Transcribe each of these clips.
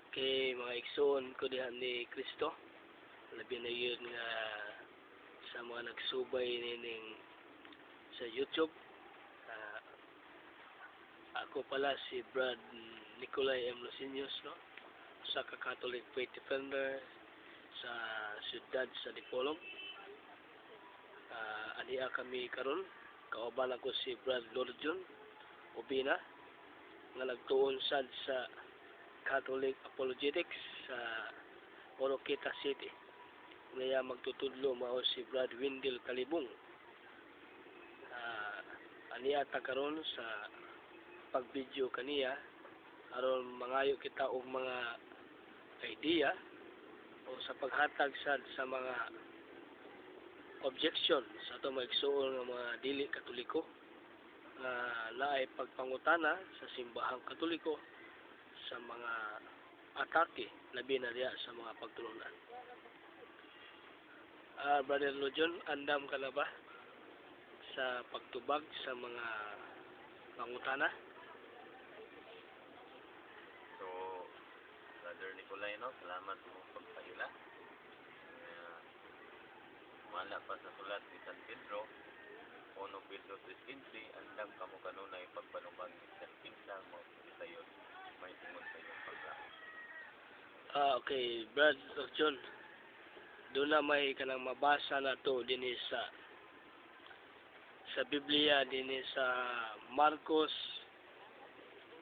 Kay mga igsoon ko diha ni Kristo, labi na yun nga sa mga nagsubay nining sa YouTube. Ako pala si Brad Nicolay M. Lucinius, no? Sa ka Catholic Faith Defender sa siyudad sa Dipolog. Ania kami karon, kauban ako si Brad Lorjon Ubina nga nagtuon sad sa Catholic Apologetics sa Oroquieta City. Ngaya magtutudlo mao si Brad Wendell Kalibong. Ania ta karon sa pag-video kaniya aron mangayo kita og mga idea o sa paghatag sad sa mga objection sa atong mga igsuon nga mga dili Katoliko nga naay pagpangutana sa simbahang Katoliko sa mga atake, labi na diha sa mga pagtulunan. Brother Lojon, andam ka na ba sa pagtubag sa mga pangutana? So, Brother Nicolay, no, salamat mo pagpaila. Wala pa sa sulat ni San Pedro, 1 Pedro 3:15, andam kamo kanunay pagpanubag bisan kinsa mo sayon may tungod sa inyong paglaom. Okay, Brad Lojon, doon na may kanang mabasa na to dinhi sa Biblia, dinhi sa Marcos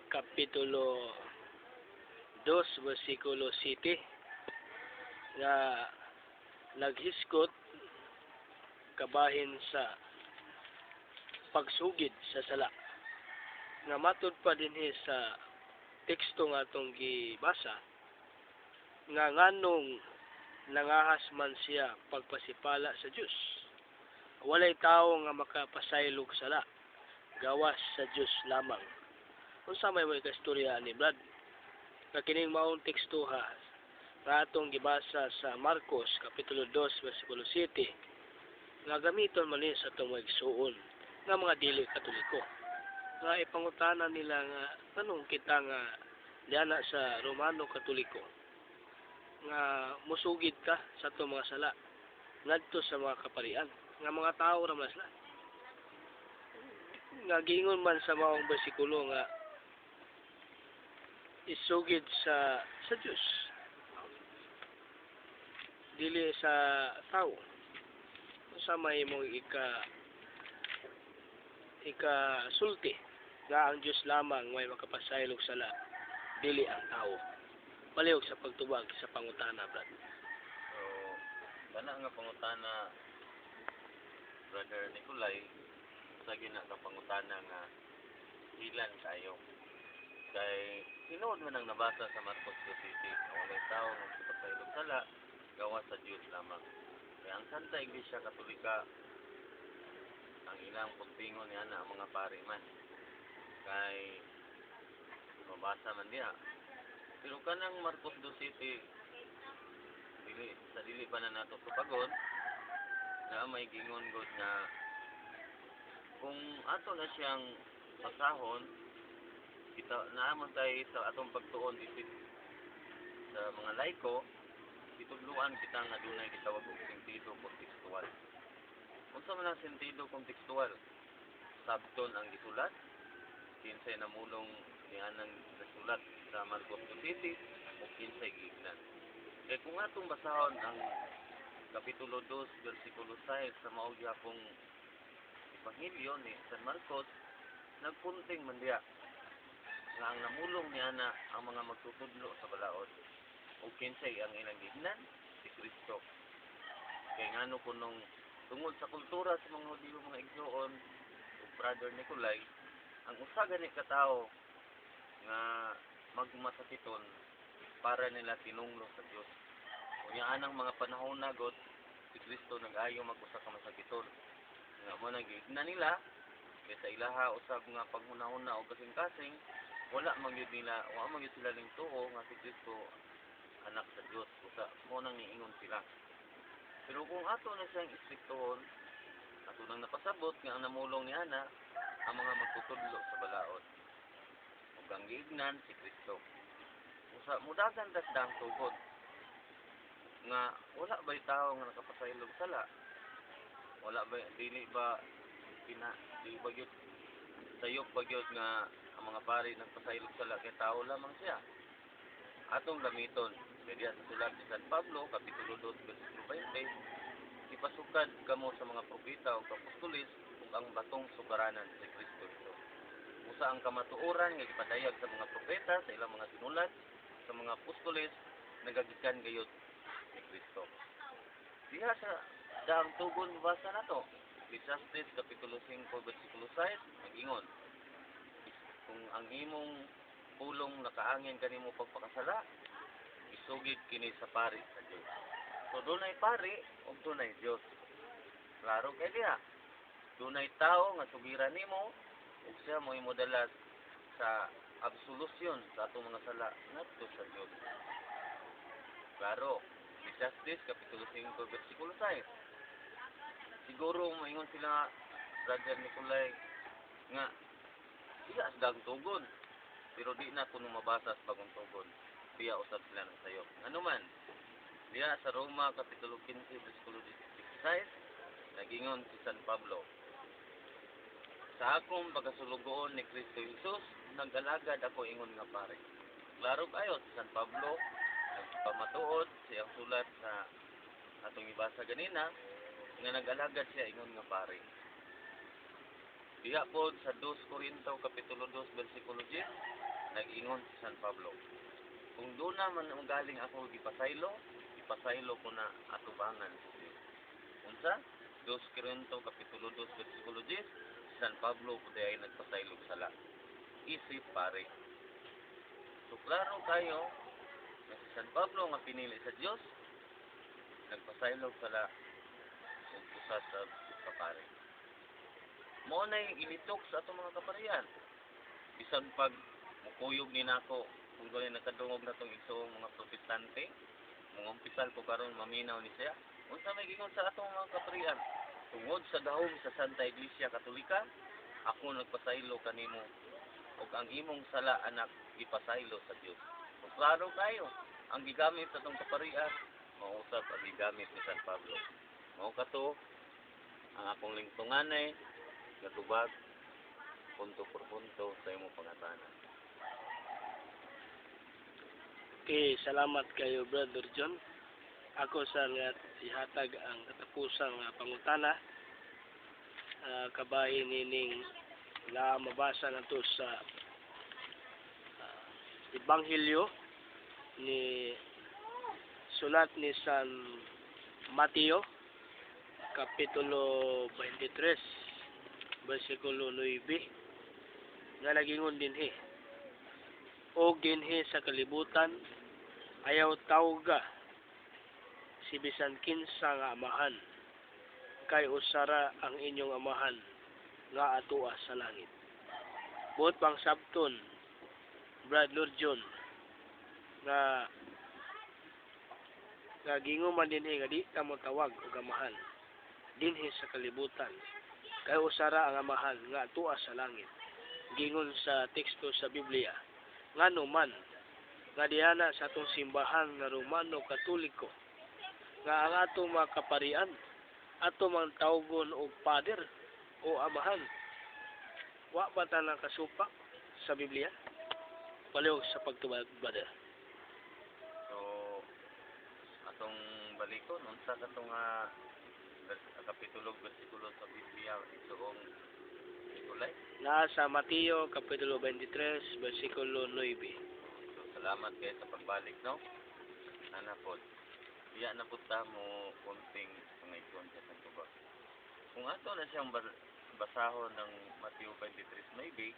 Kapitulo 2 versikulo 7 nga naghisgot kabahin sa pagsugid sa sala. Nga matud pa dinhi sa teksto nga atong gibasa nga nganong nangahas man siya pagpasipala sa Dios. Walay tawo nga makapasaylog sala gawas sa Dios lamang. Unsa may mo ikastorya ani, Brad? Nga kining maong teksto ha nga atong gibasa sa Marcos Kapitulo 2 versikulo 7 nga gamiton man ni sa atong mga igsuon nga mga dili Katoliko nga ipangutana nila nga nganong kita nga diana sa Romano Katoliko nga musugid ka sa atong mga sala ngadto sa mga kaparian nga mga tao ra man sila, nga giingon man sa maong bersikulo nga isugid sa Dios, dili sa tao. Unsa may imong ika sulti nga ang Dios lamang may makapasaylo og sala, dili ang tao? Palihog sa pagtubag sa pangutana, Brad. So, kana nga pangutana, Brother Nicolay, sa gina ka pangutana nga hilan kayo. Kay tinuod man ang nabasa sa Marcos 2 City, nga walay tao nga makapasaylo sala gawas sa Dios lamang. Kaya ang Santa Iglesia Katolika, ang ilang pagtingon niya na ang mga pari man. Kay mabasa man diha. Pero kanang Marcos 2 City, dili sa dili pa na nato tubagon, na may gingon god na kung ato na siyang basahon, kita naman tayo sa atong pagtuon isip sa mga laiko, gitudloan kita nga dunay gitawag og sentido kontekstual. Unsa man ang sentido kontekstual? Sabton ang gisulat, kinsay namulong nianang nasulat sa Marcos City o kinsay giignan. Kay kung atong basahon ang Kapitulo 2 versikulo 6 sa mao gihapong Ebanghelyo ni San Marcos, nagpunting man diha nga ang namulong niana ang mga magtutudlo sa balaod. O kinsay ang ilang giignan? Si Kristo. Kay ngano kunong tungod sa kultura sa mga Hudiyo, mga igsoon ug Brother Nicolay, ang usa gani ka tawo nga magmasakiton para nila tinunglo sa Dios. Unya anang mga panahon nagot si Kristo nag-ayo mag-usa ka masakiton. Nga mo nang giignan nila kay sa ilaha usab nga paghunahuna o kasing-kasing, wala man gyud nila, wa man gyud sila ning tuo nga si Kristo anak sa Dios. Usa mo nang niingon sila. Pero kung ato na siyang istriktohon, ato nang napasabot nga ang namulong ni ana ang mga magtutudlo sa balaod. Ug ang giignan si Kristo. Busa mudagan tas daang tugon nga wala ba'y tao nga nakapasaylog sala? Wala ba, dili ba pina, di ba gyud sayop ba gyud nga ang mga pari nagpasaylog sala kay tao lamang siya? Atong gamiton kay diha sa sulat ni San Pablo kapitulo 2 bersikulo 20, ipasukad kamo sa mga propeta ug apostoles ug ang batong sukaranan si Kristo Jesus. Usa ang kamatuoran nga gipadayag sa mga propeta sa ilang mga sinulat, sa mga apostoles, nagagikan gayud ni Kristo. Diha sa daang tugon basa nato, Ecclesiastes kapitulo 5 bersikulo 6 nag-ingon, kung ang imong pulong nakaangin kanimo pagpakasala, isugid kini sa pari sa Dios. So dunay pari ug dunay Dios. Klaro kay diha. Dunay tao nga sugiran nimo ug siya mo imo dala sa absolution sa atong mga sala ngadto sa Dios. Klaro. Ecclesiastes kapitulo 5 bersikulo 6. Siguro moingon sila, Brother Nicolay, nga diha sa daang tugon, pero di na kuno mabasa sa bagong tugon. Diya usab sila ng sayop. Ano man, diha sa Roma kapitulo 15 bersikulo 16 nagingon si San Pablo, sa akong pagkasulugoon ni Kristo Jesus, nag-alagad ako ingon nga pare. Klaro kayo si San Pablo nagpamatuod sa iyang sulat sa atong ibasa ganina nga nag-alagad siya ingon nga pare. Diha pod sa 2 Corinto kapitulo 2 bersikulo 10 nag-ingon si San Pablo, kung duna man ugaling ako gipasaylo, ipasaylo ko na atubangan sa Dios. Unsa? 2 Corinto kapitulo 2 bersikulo 10, si San Pablo pud ay nagpasaylo sala. Isip pare. So klaro kayo nga si San Pablo nga pinili sa Dios nagpasaylo sala ug usa sa kapare. Mao nay ilitok sa atong mga kaparian. Bisan pag mukuyog ni nako kung doon nakadungog na tong igsoong mga Protestante, mungumpisal ko karon maminaw ni siya. Unsa may gingon sa atong mga kaparian? Tungod sa gahom sa Santa Iglesia Katolika, ako nagpasaylo kanimo ug ang imong sala, anak, gipasaylo sa Dios. So klaro kayo, ang gigamit sa atong kaparian mausab ang gigamit ni San Pablo. Mao kato ang akong lingtunganay nga tubag punto por punto sa imong pangutana. Okay, salamat kayo, Brother John. Ako sa nga ihatag ang katapusang pangutana, kabahin nining na mabasa nato sa Ebanghelyo ni sulat ni San Mateo kapitulo 23 bersikulo 9 nga nagingon dinhi, og dinhi sa kalibutan ayaw tawga si bisan kinsa nga amahan, kay usara ang inyong amahan nga atoa sa langit. Buot pang sabton, Brad Lord John, nga nga gingon man dinhi nga di ta mo tawag og amahan dinhi sa kalibutan, kay usara ang amahan nga atoa sa langit, gingon sa teksto sa Biblia. Ngano man nga dihana sa atong simbahan nga Romano Katoliko nga ang atong mga kaparian ato mang tawgon og father o amahan, wa ba ta nakasupak sa Biblia? Palihog sa pagtubag, brother. So atong balikon, unsa katong kapitulo bersikulo sa Biblia, igsoong Nicolay? Naa sa Mateo kapitulo 23 bersikulo 9. So salamat kay sa pagbalik, no. Ana pod. Diya na pud ta mo kunting pangaygon sa tubag. Kung ato na siyang basahon ng Mateo 23 maybe,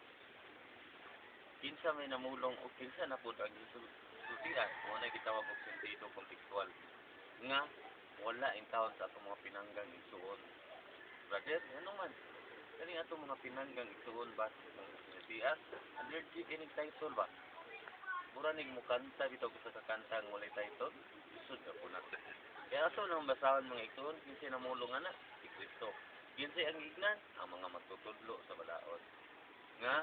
kinsa may namulong o kinsa na pud ang gisultian, mo na gitawag og sentido kontekstual nga wala intawon sa atong mga pinanggang igsuon. Brother, ano man? Kani atong mga pinanggang igsuon ba sa mga sinatian? Allergic inig title ba? Mura nig mukanta bitaw sa kakanta nga walay title. Lisod na po na. Kaya ato nang basahon, mga igsuon, kinsa namulong ana? Si Kristo. Kinsa ang gignan? Ang mga magtutudlo sa balaod. Nga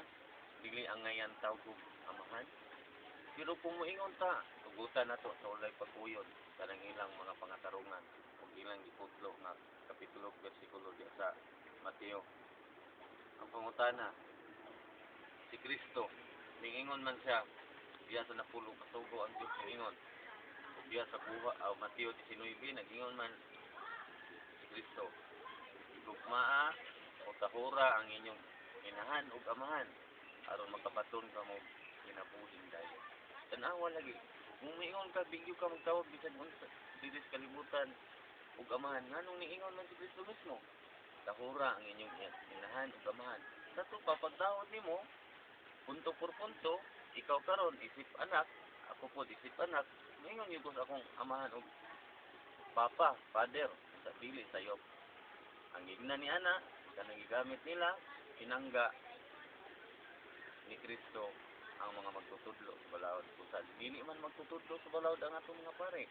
dili angayan tawgog amahan. Pero kung moingon ta, tugutan nato sa walay pagkuyon kanang ilang mga pangatarungan ug ilang giputlo nga kapitulo, bersikulo diya sa Mateo. Ang pangutana, si Kristo ningingon man siya diya sa napulo ka sugo, ang Dios ningingon ug diya sa buha Mateo 19, nagingon man si Kristo, "Higugmaa o tahura ang inyong inahan ug amahan aron makabaton kamo kinabuhing dayon." Tan-awa lagi, kung miingon ka, bigyo ka magtawag bisan unsa diri sa kalibutan ug amahan, nganong niingon man si Kristo mismo, "Tahura ang inyong inahan ug amahan"? Sa to pa, pagtahod nimo, punto por punto, ikaw karon isip anak, ako pod isip anak, maingon gyud ko sa akong amahan og papa, father, sa dili sayop. Ang gigna ni ana, kanang gigamit nila, pinangga ni Kristo ang mga magtutudlo sa balaod. Kung sa dili man magtutudlo sa balaod ang atong mga pare,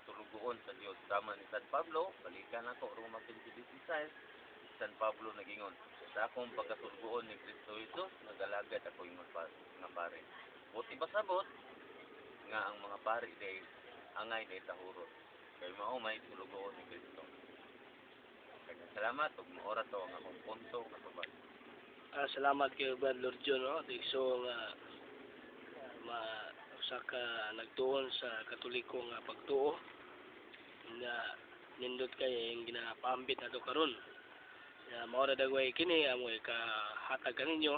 tulugoon sa Dios. Tama ni San Pablo, balikan ako, Roma 15:16, San Pablo nagingon, "Sa akong pagkatulgoon ni Kristo Jesus, nagalagad ako ingon pa, nga pare." Buti pasabot nga ang mga pare day angay day tahuron. Kay mao may tulugoon ni Kristo. Daghang salamat ug maora to ang akong punto nga tubag. Salamat kay Brad Lorjo, no? Tigso nga ma usa ka nagtuon sa Katoliko nga pagtuo nga nindot kay ang ginapaambit nato karon. Ya, mao ra dagway kini amo ikahatag kaninyo.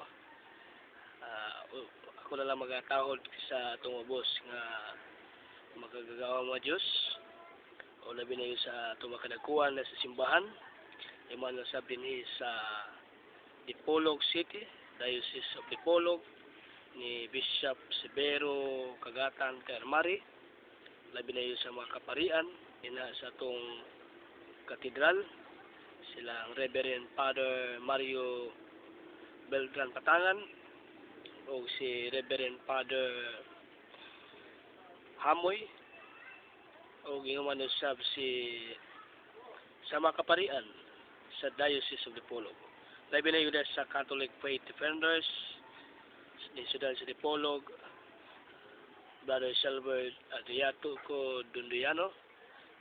Ako na lang magatahod sa atong ubos nga makagagawa mga Diyos o labi na yun sa atong makadagkuan na sa simbahan Emmanuel sab dinhi sa Dipolog City, Diocese of Dipolog, ni Bishop Severo Cagatan Kaermari, labi na yun sa mga kaparian ina sa atong katedral, silang Reverend Father Mario Beltran Patangan o si Reverend Father Hamoy o gingaman usab si sa mga kaparian sa Diocese of Dipolog. Labi na yun sa Catholic Faith Defenders ni Sudan sa Dipolog, Brother Silver Adriatico Dunduyano,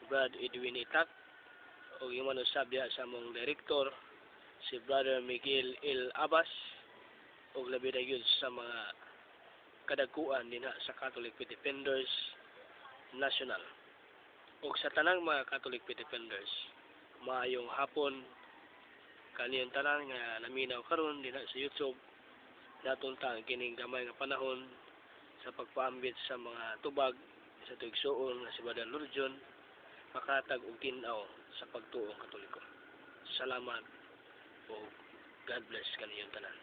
Brad Edwin Itak, o gingaman usab diha sa among director si Brother Miguel L. Abbas o labi na yun sa mga kadagkuan dinha sa Catholic Faith Defenders National. O sa tanang mga Catholic Faith Defenders, maayong hapon kaniyang tanan nga naminaw karon dinha sa YouTube. Natunta ang kining gamay nga panahon sa pagpaambit sa mga tubag sa tuigsuon nga si Brother Lurjon makatag og tin-aw sa pagtuong Katoliko. Salamat o God bless kaniyong tanan.